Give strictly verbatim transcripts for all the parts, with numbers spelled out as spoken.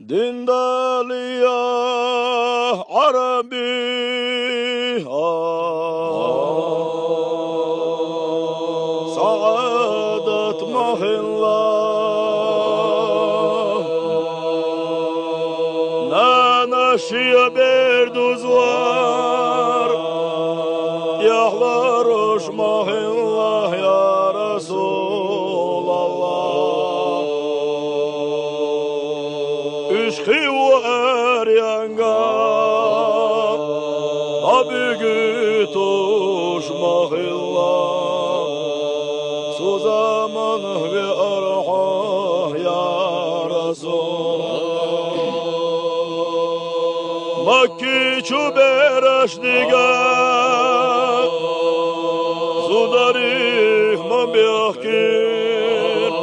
Диндалия Ӏарбия, сагӀадат ма хилла. Нана шия бер дузвар, яхь ларуш ма хилла, я Расулаллах. Уьш хи ву аренга, а буьгуьйтуш ма хилла. Цу заман веара хьо, я Расулаллах. Макки чу бераш дига, зударих ма бехкира.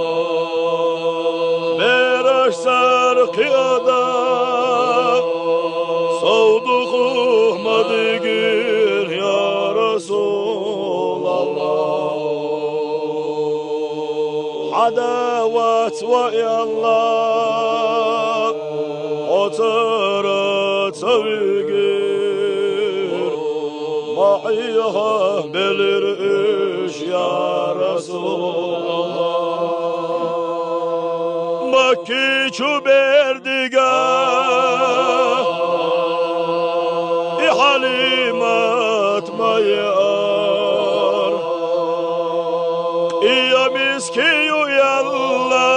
Бераш сар кхиада, сов дукхух ма дигира, я Расулаллах. Хьада вац ва аьлла, хьо цара ца вигира, ма Ӏехабелира уьш, я Расулаллах. Макки чу бер дига, и Хьалимат ма еара. Кхия миски ю аьлла,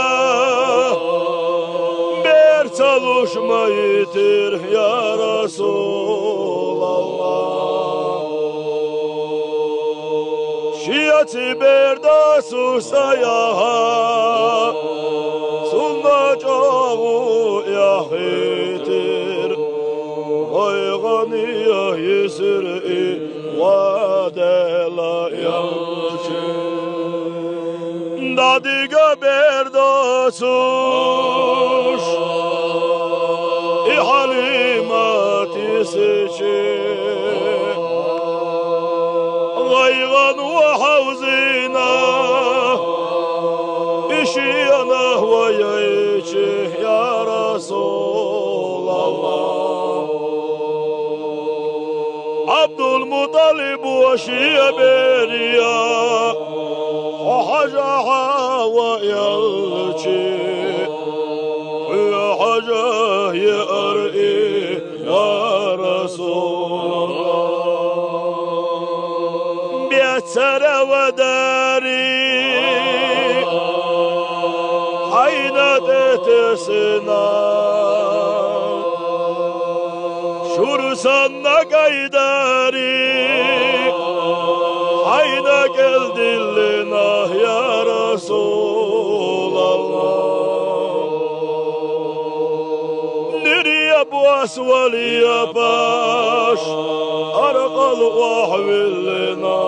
бер ца луш ма йитира, я Расулаллах. Шеца бер дасуш ца яха, цунна чӀогӀа яхийтира. Вай гӀанех йисира и ва Даьла элча. ДӀадига бер доцуш, и Хьалимат йисича, вай гӀан ва хьовзийна, и шена ва яйча, я Расулаллах. Ӏабдул-МутӀалиб ва шен берех хьо хьажахьа ва аьлча, хьоьга хьажа еара и, я Расулаллах. Беццара ва дари хьайна тӀе тесна, шура санна кӀай дари хьайна кӀел диллина, я Расулаллах. Нуьре бос вале паш аркъал охьавиллина,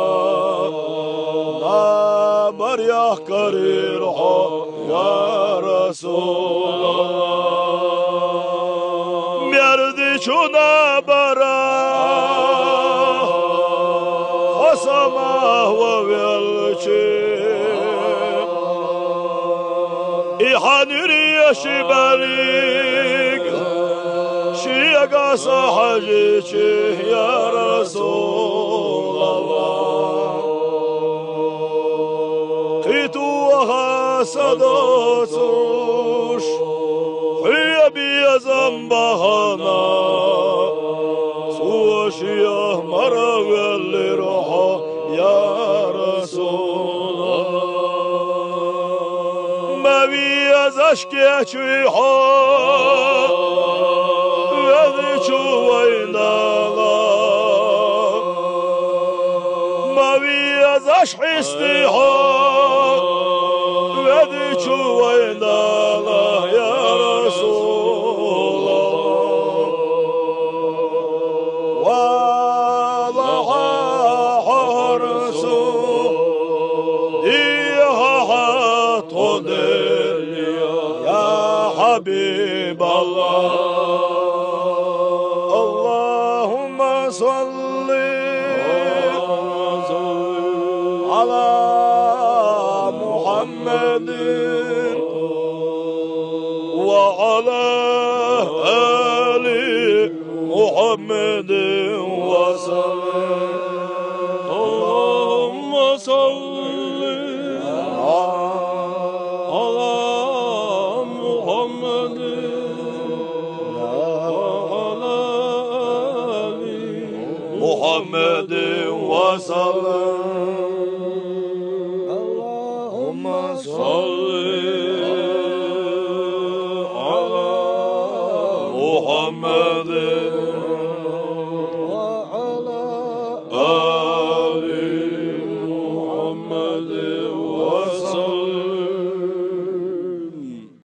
набар яхкарийра хьо, я Расулаллах. Мердачу набара хьо самаваьлча, и хьан нуьре ши берриг шега са хьажийча, я Расулаллах. Кхин тоха са доцуш, хьоьга безам бахана, цо шех мара ваьллира хьо, я Расулаллах. Ма везаш кечвий хьо, везачу вайн Дала. Ма везаш хьестий хьо, везачу вайн Дала, я Расулаллах. Валахьа хьо хӀорсу, дехьа хьо тхо делле, я Хьабибаллах. اللهم صل على محمد وعلى آل محمد وسلم. اللهم صل على محمد وعلى آل محمد وسلم. اللهم صل على محمد